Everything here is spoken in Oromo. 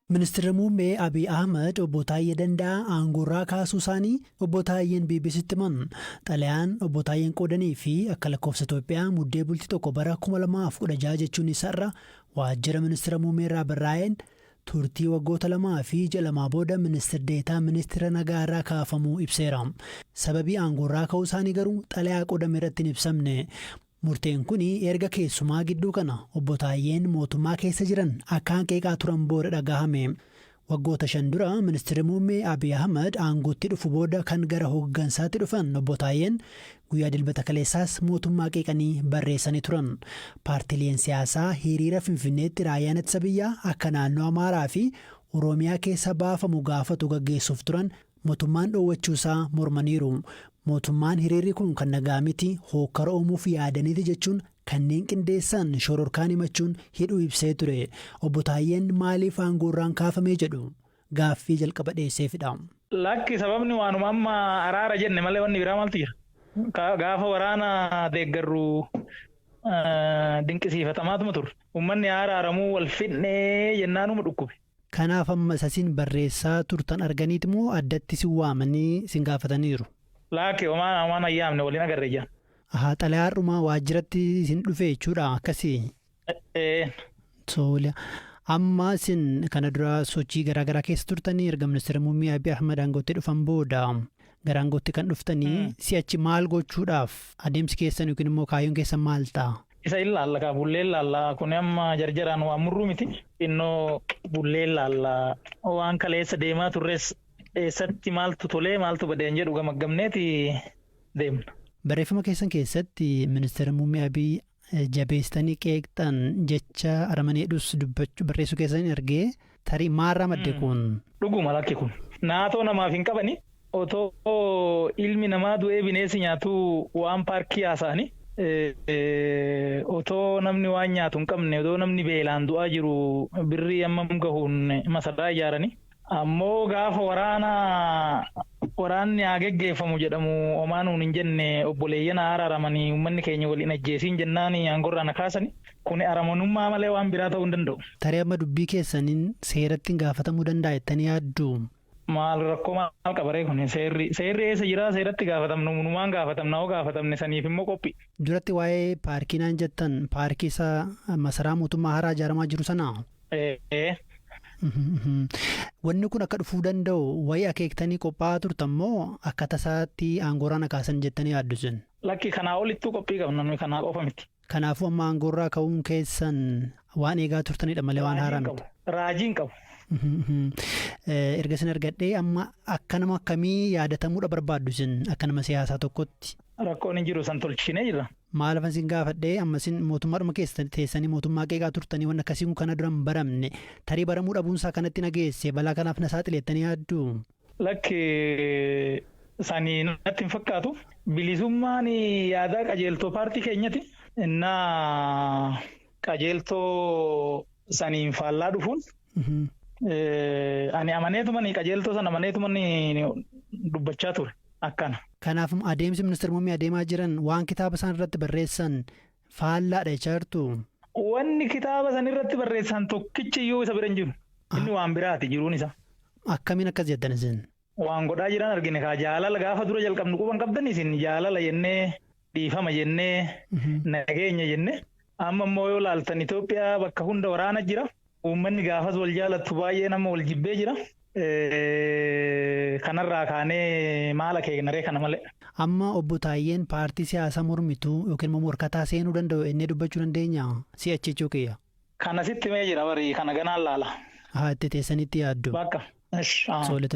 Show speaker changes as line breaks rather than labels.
Ministeerri muummee Abiy Ahmad obbo Taayyee Danda'aa aangoorraa kaasuu isaanii obbo Taayyeen BBCtti himan. Xalayaan obbo Taayyeen qoodanii fi akka lakkoofsa Itoophiyaa Muddee bultii 1 bara 2016 jechuun isarra waajjira ministeera muummee irraa barraa'een turtii waggoota lamaa fi ji'a lamaa booda ministir deetaa ministeera nagaa irraa kaafamuu ibseera. Sababii aangoorraa ka'uu isaanii garuu xalayaa qoodame irratti hin ibsamne. Murteen kuni erga keessumaa gidduu kana Obbo Taayyeen mootummaa keessa jiran akkaan qeeqaa turan booda dhagahame. Waggoota 5 dura Ministirri Muummee Abiy Ahmad aangootti dhufu booda kan gara hooggansaatti dhufan Obbo Taayyeen guyyaa Dilbata kaleessaas mootummaa qeeqanii barreessanii turan. Paartileen siyaasaa hiriira Finfinneetti raayyaan ittisa biyyaa akka naannoo Amaaraa fi Oromiyaa keessa baafamu gaafatu gaggeessuuf turan motummaan dhoowwachuu isaa mormaniiru. Mootummaan hiriirri kun kan nagaa miti, hookkara uumuuf yaadaniiti jechuun kanneen qindeessan shororkaan himachuun hidhuu ibsee ture. Obbo Taayyeen maaliif aangoorraan kaafame jedhu gaaffii jalqaba dhiyeesseefidha.
Lakki, sababni waanuma amma araara jenne malee wanni biraa maaltu jira? Gaafa waraana deeggarru dinqisiifatamaatuma turre. Uummanni haa araaramuu wal fixnee jennaanuma dhukkube.
Kanaaf amma isa isin barreessaa turtan arganiiti moo addatti isin waamanii isin gaafataniiru?
Laakki, homaa homaa nan yaamne, wal hin agarre ijaan.
Ahaa, xalayaa har'uma waajjiratti isin dhufe jechuudha akkasii?
Ee.
Tole. Amma isin kana dura sochii garaa garaa keessa turtanii, erga ministeera muummee Abiy Ahmad aangootti dhufan booda gara aangootti kan dhuftanii, si'achi maal gochuudhaaf adeemsi keessan yookiin immoo kaayyoon keessan maal ta'a?
Isa ilaalla kaa, bullee ilaalla. Kun amma jarjaraan waan murruu miti. Xinnoo bullee ilaalla. Waan kaleessa deemaa turres, eessatti maaltu tolee maaltu badeen jedhu gamaggamneeti deemna.
Barreeffama keessan keessatti ministeera muummee Abiy jabeessitanii qeeqxan, jecha aramaneedhus dubbachuu barreessuu keessan argee, tarii maalirraa madde kun?
Dhuguma, lakki, kun naatoo namaaf hin qabani. Otoo ilmi namaa du'ee bineensi nyaatu waan paarkii haasa'ani. Otoo namni waan nyaatu hin qabne, otoo namni beelaan du'aa jiru birrii hammam gahuun masaraa ijaarani. Ammoo gaafa waraana waraanni haa geggeeffamu jedhamu homaa nuun hin jenne. Obboleeyyan haa araaramanii, uummanni keenya wal hin ajjeesiin jennaan aangorraa na kaasani. Kuni aramanummaa malee waan biraa ta'uu hin danda'u.
Tarii amma dubbii keessaniin seeratti hin gaafatamuu danda'a jettanii yaadduu?
Maal rakkoo maal qabaree kun? Seerri eessa jira? Seeratti gaafatamnu numaan gaafatamna. Hoo gaafatamne saniif immoo qophii.
Duratti waa'ee paarkii naan jettan, paarkii isa masaraa mootummaa haaraa ijaaramaa jiru sanaa?
Ee.
Wanni kun akka dhufuu danda'u wayii akeektanii qophaa'aa turtan moo akka tasaatti aangoorraa na kaasan jettanii yaaddu isin?
Lakki, kanaa olittuu qophii qabna nuyi, kanaa qofa miti.
Kanaafuu amma aangoorraa ka'uun keessan waan eegaa turtanidha malee waan haaraa miti.
Raajii hin qabu.
Erga isin argadhee, amma akka nama akkamii yaadatamuudha barbaaddu isin akka nama siyaasaa tokkotti?
Rakkoon hin jiru, san tolchinee jirra.
Maal afan isin gaafadhee, amma isin mootummaadhuma keessa teessanii mootummaa qeeqaa turtanii, waan akkasii kun kana dura hin baramne. Tarii baramuu dhabuunsaa kanatti na geesse, balaa kanaaf na saaxile jettanii yaaddu?
Lakki, sanii natti hin fakkaatu. Bilisummaan yaadaa qajeeltoo paartii keenyati. Innaa qajeeltoo saniin faallaa dhufuun, ani amaneetumani, qajeeltoo sana amaneetumani dubbachaa ture akkana.
Kanaaf adeemsi ministeera muummee adeemaa jiran waan kitaaba isaan irratti barreessan faallaadha jechaa jirtu?
Wanni kitaaba san irratti barreessan tokkichi iyyuu isa bira hin jiru. Inni waan biraati jiruun isaa.
Akkamiin akkas jettan isin?
Waan godhaa jiran argine kaa. Jaalala gaafa dura jalqabnu quban qabdan isin, jaalala jennee, dhiifama jennee, nageenya jennee. Amma immoo yoo laaltan Itoophiyaa bakka hunda waraana jira. Uummanni gaafas wal jaalattu baay'een amma wal jibbee jira. Kanarraa kaanee maal akeeknaree kana malee?
Amma obbo Taayyeen paartii siyaasaa mormituu yookiin immoo morkataa seenuu danda'u ennee dubbachuu dandeenya? Si'achi jechuu kiyya.
Kana sitti mee jira, barii kana ganaan laala.
Haa, itti teessanitti yaaddu.
Bakka.
Tole.